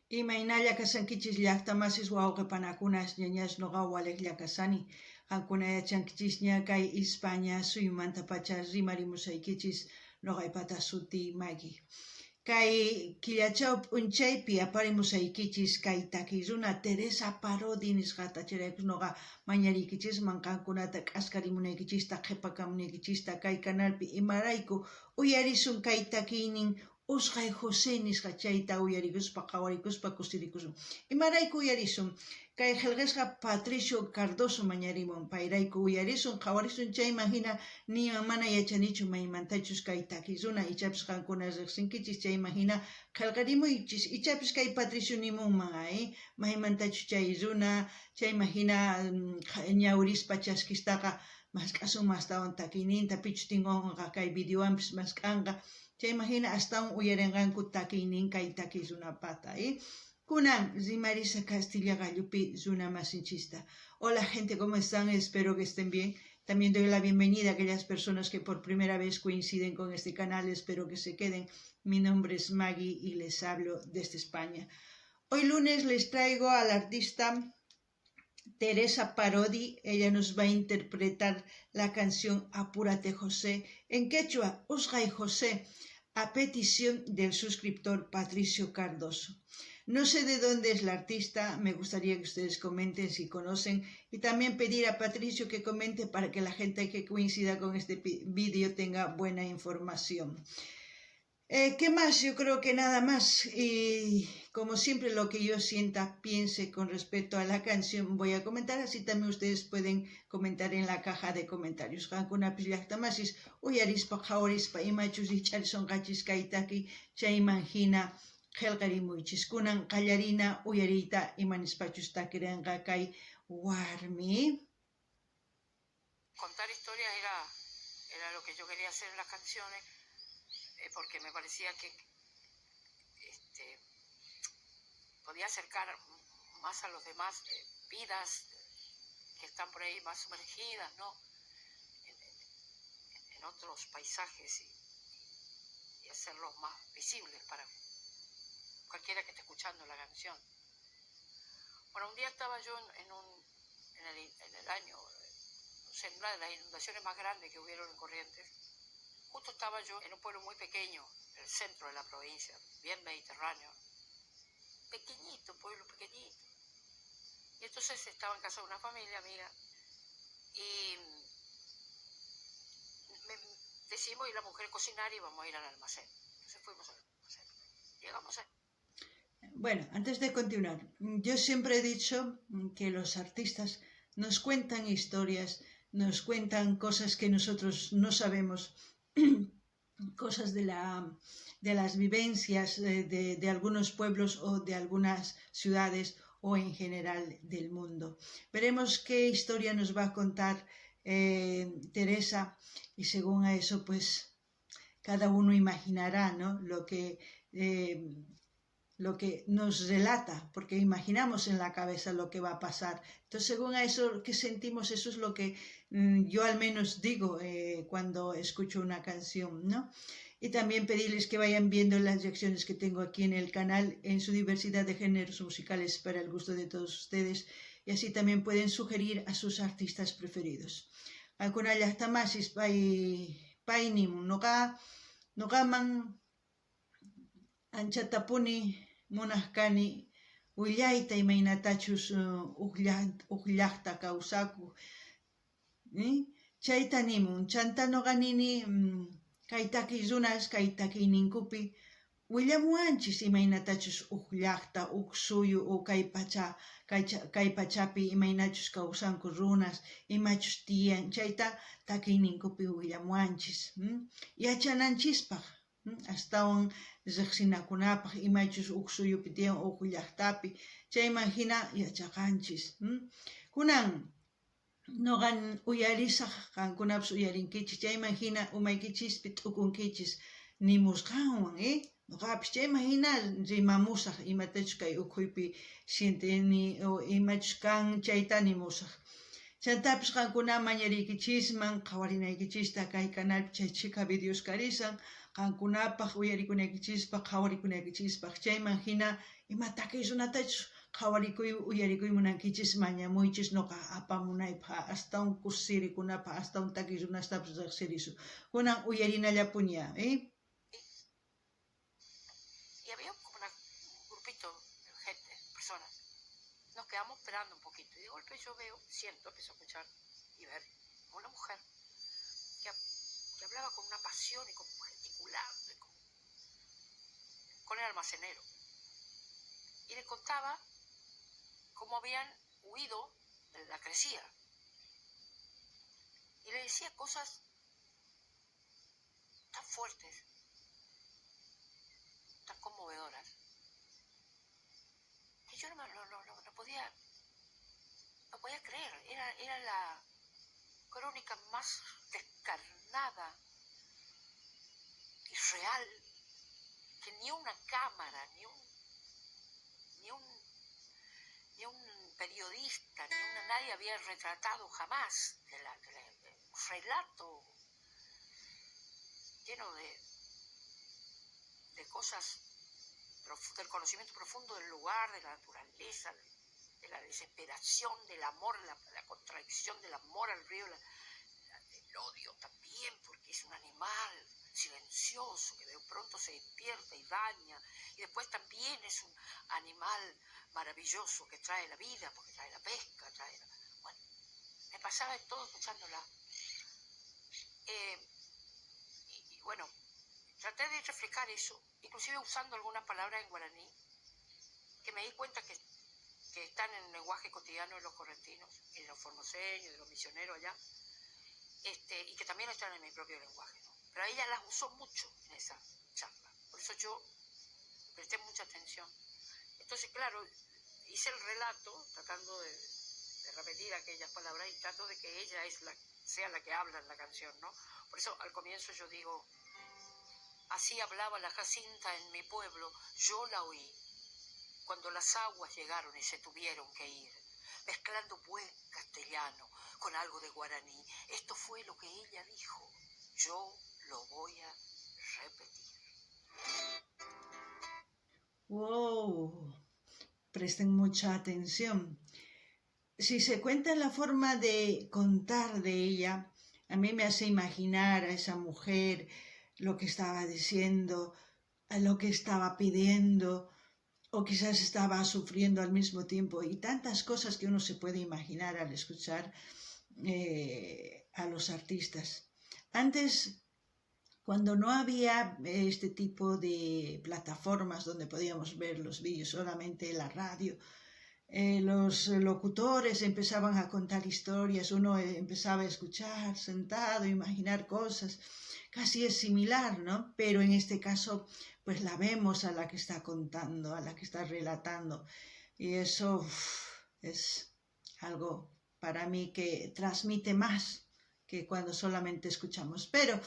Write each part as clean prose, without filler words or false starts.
Imaynalla kashankichis llaqtamasis wawqe panakunas ñañas noqa walejlla kashani. Qankuna yachankichisña kay Ispaña suyumantapacha rimarimusaykichis noqaypata sutiy Maggie. Kay killachaw p'unchaypi aparimusaykichis kay takiy runa Teresa Parodi nisqata chayraykus noqa mañariykichisman qankunata k'askarimunaykichista qhepakamunaykichista kay canalpi imarayku uyarisun kay takiynin Usqay José nisqa chayta uyarikuspa, qhawarikuspa kusirikusun. Imarayku uyarisun? Kay qhelqesqa Patricio Cardozo mañarimun, payrayku uyarisun, qhawarisun chayman hina niman mana yachanichu maymantachus kay takiy runa, ichapis qankuna riqsinkichis chayman hina qhelqarimuychis, ichapis kay Patricio nimunman ay maymantachus chay runa, chayman hina ñawrispa chaskistaqa mask'asun mastawan takiyninta, pichus tinkunqa kay videowanpis mask'anqa. Chayman hina astawan uyarinqanku takiynin kay takiy runapata. Kunan rimarisa Castilla qallupi runa masinchista. Hola gente, ¿cómo están? Espero que estén bien. También doy la bienvenida a aquellas personas que por primera vez coinciden con este canal. Espero que se queden. Mi nombre es Maggie y les hablo desde España. Hoy lunes les traigo al artista Teresa Parodi, ella nos va a interpretar la canción Apúrate José en quechua, Usqay José, a petición del suscriptor Patricio Cardoso. No sé de dónde es la artista, me gustaría que ustedes comenten si conocen y también pedir a Patricio que comente para que la gente que coincida con este vídeo tenga buena información. ¿Qué más? Yo creo que nada más. Y como siempre lo que yo sienta, piense con respecto a la canción, voy a comentar, así también ustedes pueden comentar en la caja de comentarios. Qankunapis llaqtamasis uyarispa qhawarispa imachus rikch'arisonqachis kay taki chayman hina qhelqarimuychis. Kunan qallarina uyariyta ima nispachus takirenqa kay warmi. Contar historias era lo que yo quería hacer en las canciones, porque me parecía que podía acercar más a los demás vidas que están por ahí más sumergidas, ¿no? En otros paisajes y hacerlos más visibles para cualquiera que esté escuchando la canción. Bueno, un día estaba yo en, un, en, el, año, no sé, en una de las inundaciones más grandes que hubieron en Corrientes, justo estaba yo en un pueblo muy pequeño, en el centro de la provincia, bien mediterráneo, pequeñito, pueblo pequeñito. Y entonces estaba en casa de una familia amiga y me, decidimos ir la mujer a cocinar y vamos a ir al almacén. Entonces fuimos al almacén. Llegamos a Bueno, antes de continuar, yo siempre he dicho que los artistas nos cuentan historias, nos cuentan cosas que nosotros no sabemos, cosas de las vivencias de algunos pueblos o de algunas ciudades o en general del mundo. Veremos qué historia nos va a contar Teresa y según a eso, pues cada uno imaginará, ¿no?, lo que nos relata, porque imaginamos en la cabeza lo que va a pasar. Entonces, según a eso que sentimos, eso es lo que yo al menos digo cuando escucho una canción, ¿no? Y también pedirles que vayan viendo las reacciones que tengo aquí en el canal en su diversidad de géneros musicales para el gusto de todos ustedes y así también pueden sugerir a sus artistas preferidos. Qankuna llaqtamasis pay pay nimun noqa noqaman anchatapuni munaq kani willayta imaynatachus uj llaqta kawsakuq chayta nimun chanta noqa nini kay takiy runas kay takiyninkupi willamuwanchis imaynatachus uj llaqta uj suyu o kay pacha kay pachapi imaynachus kawsanku runas imachus tiyan chayta takiyninkupi willamuwanchis yachananchispaq astawan riqsinakunapaq imachus uj suyupi tiyan uj llaqtapi chayman hina yachaqanchis. Kunan noqa uyarisaq qankunapis uyarinkichis chayman hina umaykichispi t'ukunkichis nimusqanwan noqapis chayman hina rimamusaq imatachus kay ukhuypi sienteni o imachus kan chayta nimusaq. Chantapis qankuna mañariykichisman qhawarinaykichista kay canalpi chay chhika videos karisan. Qankunapaj uyarikunaykichispaj, qhawarikuynaykichispaj. Chayman jina ima takiy runatachus qhawarikuy, uyarikuy munankichis, mañamuychis noqa apamunaypaj, astawan kusirikunapaj, astawan takiy runastapis rejsirisun. Kunan uyarinallapuni ya, ¿eh? Y había como un grupito de gente, personas. Nos quedamos esperando un poquito. Y de golpe yo veo, siento, empiezo a escuchar y ver a una mujer que hablaba con una pasión y con gesticulando y con el almacenero. Y le contaba cómo habían huido de la crecida. Y le decía cosas tan fuertes, tan conmovedoras, que yo no podía creer. Era la crónica más descarnada y real que ni una cámara, ni un periodista, nadie había retratado jamás un relato lleno de cosas, del conocimiento profundo del lugar, de la naturaleza, de la desesperación, del amor, la contradicción del amor al río, el odio también, porque es un animal silencioso que de pronto se despierta y daña, y después también es un animal maravilloso que trae la vida, porque trae la pesca, trae la... Bueno, me pasaba de todo escuchándola. Y bueno, traté de reflejar eso, inclusive usando algunas palabras en guaraní, que me di cuenta que están en el lenguaje cotidiano de los correntinos, en los formoseños, de los misioneros allá, y que también están en mi propio lenguaje, ¿no? Pero ella las usó mucho en esa charla, por eso yo presté mucha atención. Entonces, claro, hice el relato tratando de repetir aquellas palabras y trato de que ella sea la que habla en la canción, ¿no? Por eso al comienzo yo digo, así hablaba la Jacinta en mi pueblo, yo la oí, cuando las aguas llegaron y se tuvieron que ir, mezclando buen castellano con algo de guaraní. Esto fue lo que ella dijo, yo lo voy a repetir. ¡Wow! Presten mucha atención. Si se cuenta en la forma de contar de ella, a mí me hace imaginar a esa mujer, lo que estaba diciendo, a lo que estaba pidiendo, o quizás estaba sufriendo al mismo tiempo, y tantas cosas que uno se puede imaginar al escuchar a los artistas. Antes, cuando no había este tipo de plataformas donde podíamos ver los vídeos, solamente la radio, los locutores empezaban a contar historias, uno empezaba a escuchar sentado, imaginar cosas. Casi es similar, ¿no? Pero en este caso, pues la vemos a la que está contando, a la que está relatando. Y eso, uf, es algo para mí que transmite más que cuando solamente escuchamos. Pero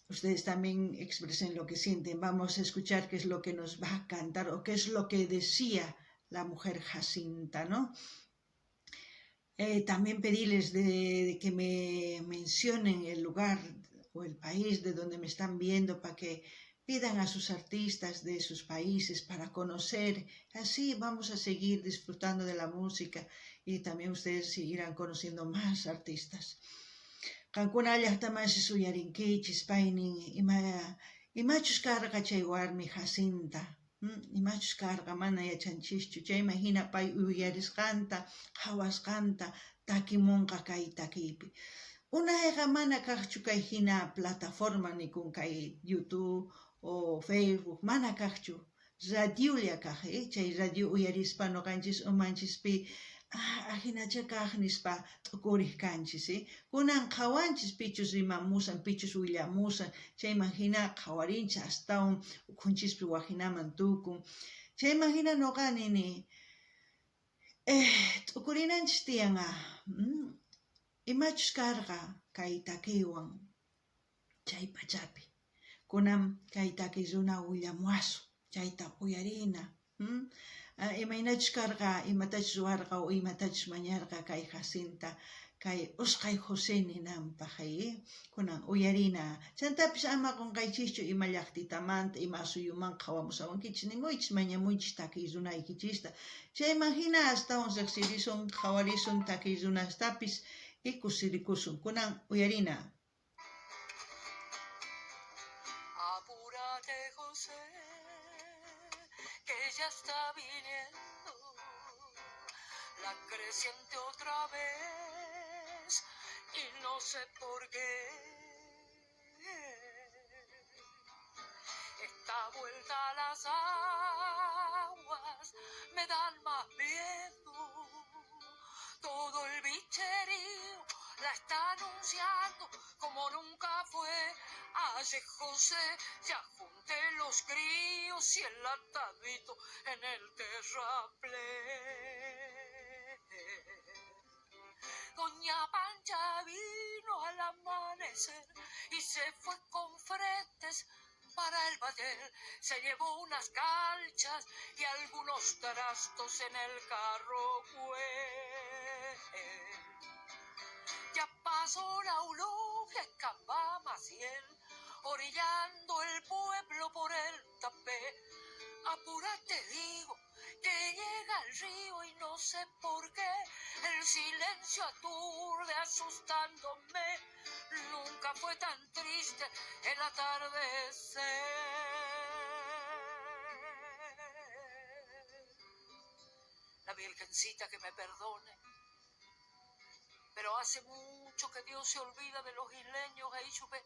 ustedes también expresen lo que sienten. Vamos a escuchar qué es lo que nos va a cantar o qué es lo que decía la mujer Jacinta, ¿no? También pedirles de que me mencionen el lugar o el país de donde me están viendo para que pidan a sus artistas de sus países para conocer. Así vamos a seguir disfrutando de la música y también ustedes seguirán conociendo más artistas. Qankuna llaqtamasis uyarinkichis paynin ima imachus karqa chay warmi Jacinta, imachus karqa mana yachanchischu, chayman hina pay uyarisqanta qhawasqanta takimunqa kay takiypi. Unayqa mana kaqchu kay hina plataforma nikun kay YouTube o Facebook, mana kaqchu, radiolla kaq, chay radio uyarispa noqanchis umanchispi ajinacha kaq nispa t'ukuriq kanchis, kunan qhawanchis pichus rimamusan, pichus willamusan, chayman hina qhawarinchis astawan ukhunchispi wajinaman tukun. Chayman hina noqa nini, t'ukurinanchis tiyan imachus karqa kay takiywan chay pachapi. Kunan kay takiy runa willamuwasun, chayta uyarina. Imaynachus karqa, imatachus ruwarqa o imatachus mañarqa kay Jacinta Kay usqhay José ninanpaj kunan uyarina. Chantapis ama qonqaychischu ima llajtitamanta, ima suyuman qhawamushawankichis, nimuychis, mañamuychis takiy runaykichista. Chayman jina astawan rejsirisun, qhawarisun takiy runastapis y kusirikusun. Kunan uyarina. Apúrate, José, que ya está viniendo la creciente otra vez y no sé por qué. Esta vuelta a las aguas me dan más miedo. Todo el bicherío la está anunciando como nunca fue. Ayer José ya junté los críos y el atadito en el terraplén. Doña Pancha vino al amanecer y se fue con fretes para el batel. Se llevó unas calchas y algunos trastos en el carro. Ya pasó la eulogia en Cambá Maciel, orillando el pueblo por el tapé. Apúrate, digo, que llega el río y no sé por qué el silencio aturde asustándome. Nunca fue tan triste el atardecer. La Virgencita que me perdone, pero hace mucho que Dios se olvida de los isleños e Ichupe.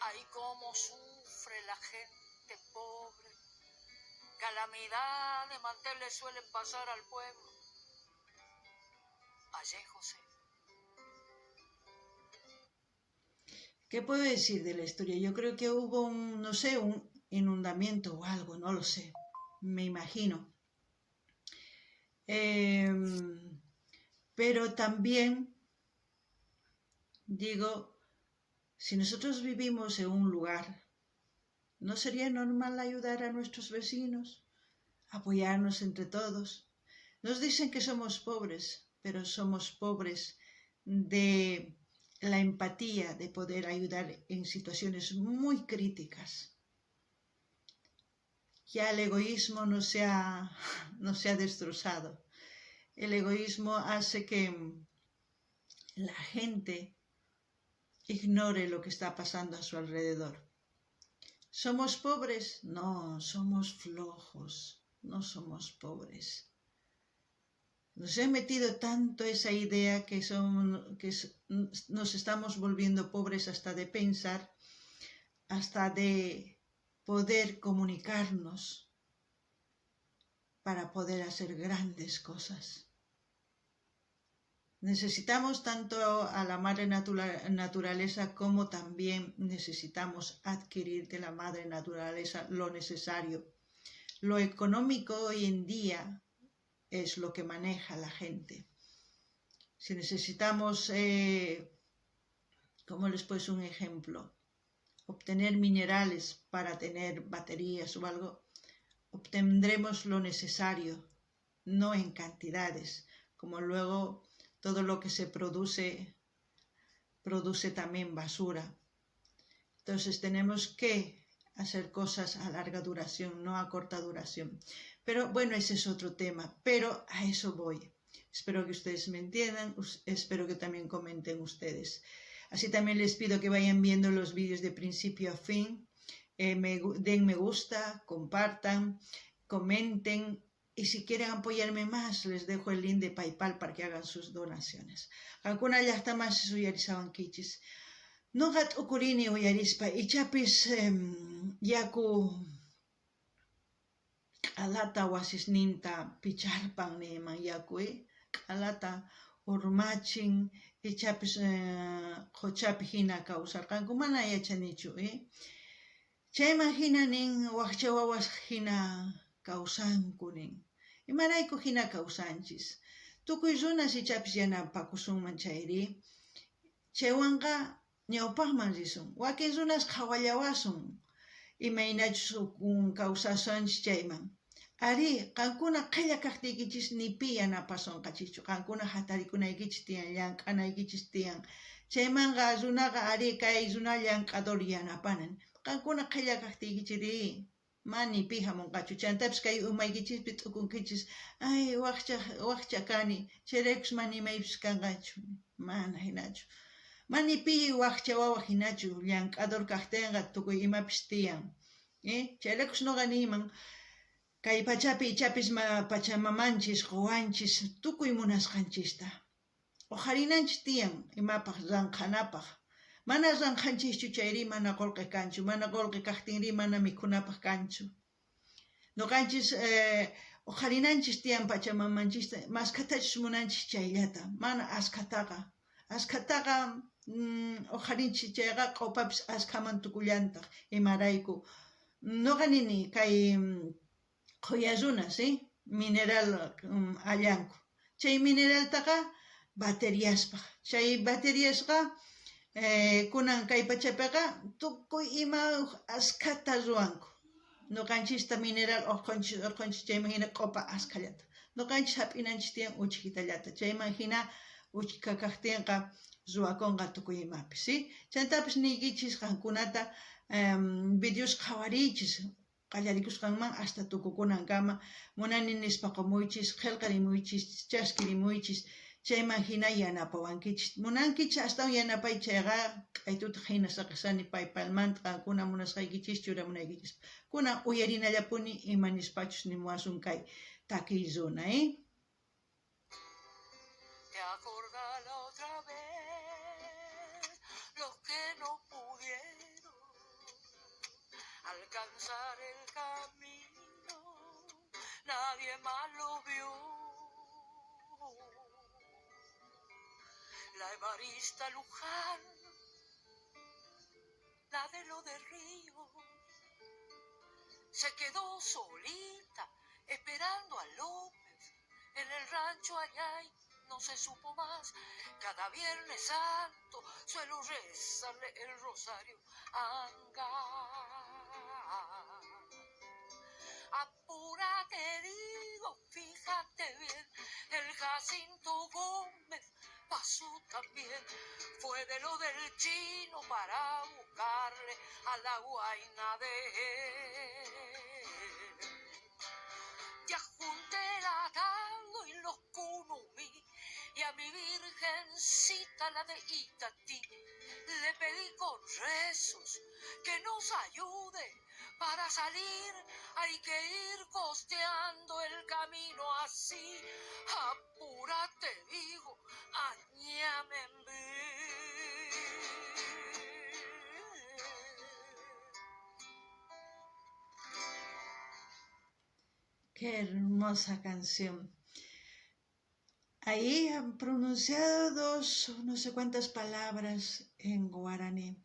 Ay, cómo sufre la gente pobre. Calamidad de manteles suelen pasar al pueblo. Ayer, José. ¿Qué puedo decir de la historia? Yo creo que hubo un, no sé, un inundamiento o algo, no lo sé, me imagino. Pero también digo, si nosotros vivimos en un lugar, ¿no sería normal ayudar a nuestros vecinos? Apoyarnos entre todos. Nos dicen que somos pobres, pero somos pobres de la empatía, de poder ayudar en situaciones muy críticas. Ya el egoísmo no se ha destrozado. El egoísmo hace que la gente ignore lo que está pasando a su alrededor. ¿Somos pobres? No, somos flojos, no somos pobres. Nos he metido tanto esa idea que nos estamos volviendo pobres hasta de pensar, hasta de poder comunicarnos para poder hacer grandes cosas. Necesitamos tanto a la madre naturaleza como también necesitamos adquirir de la madre naturaleza lo necesario. Lo económico hoy en día es lo que maneja la gente. Si necesitamos, ¿cómo les puedo un ejemplo? Obtener minerales para tener baterías o algo, obtendremos lo necesario, no en cantidades, como luego todo lo que se produce, produce también basura. Entonces tenemos que hacer cosas a larga duración, no a corta duración. Pero bueno, ese es otro tema, pero a eso voy. Espero que ustedes me entiendan, espero que también comenten ustedes. Así también les pido que vayan viendo los vídeos de principio a fin, den me gusta, compartan, comenten. Y si quieren apoyarme más, les dejo el link de PayPal para que hagan sus donaciones. Qankuna llaqtamasis uyarisawankichis. Noqa t'ukurini uyarispa ichapis yaku q'alata wasisninta picharpan niyman yaku, q'alata urmachin, ichapis qhochapi hina kawsarqanku, mana yachanichu, Chayman hina nin waqcha wawas hina kawsanku nin. Imarayku hina kawsanchis. Tukuy runas ichapis yanapakusunman chayri. Chaywanqa ñawpaqman risun. Wakin runas qhawallawasun. Imaynachus kawsasunchis chayman. Arí, qankuna qhella kajtiykichis ni pi yanapasonqachischu. Qankuna jatarikunaykichis tiyan, llank'anaykichis tiyan. Chaymanqa runaqa arí kay runa llank'ador yanapanan. Qankuna qhella kajtiykichis mana ni pi jamonqachu. Chantapis kay umaykichispi t'ukunkichis, ay wajcha, wajcha kani, chayraykus mana imaypis kanqachu. Mana jinachu. Mana ni pi wajcha wawa jinachu, llank'ador kajtenqa tukuy imapis tiyan. Chayraykus noqa niyman, kay pachapi ichapis pachamamanchis qowanchis tukuy munasqanchista. Oqharinanchis tiyan imapaj ranqhanapaj. Mana ranqhanchischu chayrí mana qolqe kanchu, mana qolqe kajtinrí mana mikhunapaj kanchu. Noqanchis oqharinanchis tiyan pachamamanchista, maskhatachus munanchis chayllata, mana askhataqa. Askhataqa oqharinchis chayqa q'opapis askhaman tukullantaj. Imarayku? Noqa nini kay qhoya runas mineral allanku. Chay mineraltaqa bateriaspaj. Chay bateriasqa kunan kay pachapeqa tukuy ima askhata ruwanku. Noqanchista mineral orqhonchis orqhonchis chayman jina q'opa askhallata. Noqanchis jap'inanchis tiyan uchkhitallata. Chayman jina uchkha kajtinqa ruwakonqa tukuy imapis. Chantapis niykichis qankunata videos qhawariychis qallarikusqanman hasta tukukunankama munani nispa qomuychis, qhelqarimuychis, chaskirimuychis, chayman jina yanapawankichis. Munankichis astawan yanapay chayqa q'aytuta jina saqesani PayPalmanta qankuna munasqaykichis churamunaykichis. Kunan uyarinallapuni ima nispachus nimuwasun kay takiy runa, Te acordás la otra vez los que no pudieron alcanzar el camino, nadie más lo vio. La Evarista Luján, la de lo de Río, se quedó solita esperando a López en el rancho allá y no se supo más. Cada Viernes Santo suelo rezarle el rosario anga. Apúrate, digo, fíjate bien, el Jacinto Gómez pasó también. Fue de lo del chino para buscarle a la guaina de él. Ya junté la tango y los kunumí y a mi virgencita la de Itatí le pedí con rezos que nos ayude para salir. Hay que ir costeando el camino así. Apúrate, digo, añámenme. Qué hermosa canción. Ahí han pronunciado dos, no sé cuántas palabras en guaraní.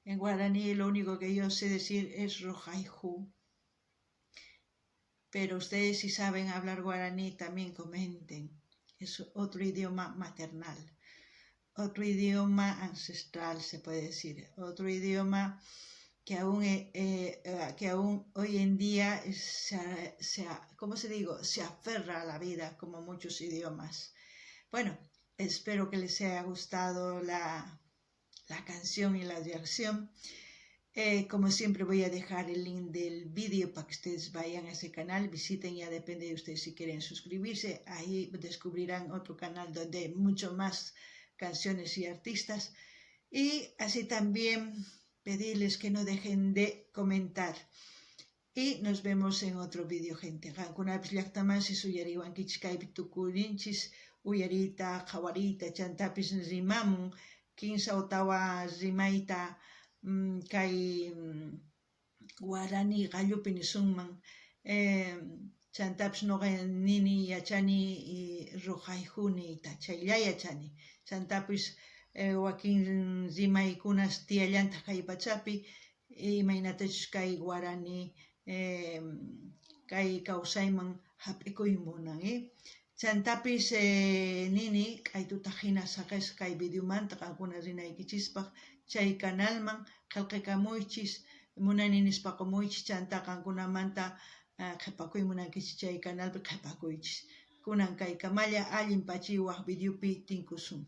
En guaraní lo único que yo sé decir es rohayhu. Pero ustedes si saben hablar guaraní también comenten. Es otro idioma maternal, otro idioma ancestral se puede decir, otro idioma que aún hoy en día ¿cómo se digo? Se aferra a la vida como muchos idiomas. Bueno, espero que les haya gustado la canción y la reacción. Como siempre voy a dejar el link del vídeo para que ustedes vayan a ese canal, visiten, ya depende de ustedes si quieren suscribirse, ahí descubrirán otro canal donde hay mucho más canciones y artistas, y así también pedirles que no dejen de comentar. Y nos vemos en otro vídeo, gente. Qankunapis llaqtamasis uyariwankichis kaypi tukurinchis uyariyta, qhawariyta, chantapis rimamun kinsa o tawa rimayta kay guarani qallupi nisunman. Chantapis noqa nini yachani rohayhu niyta, chaylla yachani. Chantapis wakin rimaykunas tiyallantaq kay pachapi imaynatachus kay guarani kay kawsayman jap'ikuy munan. Chantapis nini q'aytuta hina saqesqa kay videomanta qankuna rinaykichispaq chay canalman qhelqakamuychis munani nispa qomuychis chanta qankunamanta Qhepakuy munankichis chay canalpi qhepakuychis. Kunan kaykamalla allin pachi waj videopi tinkusun.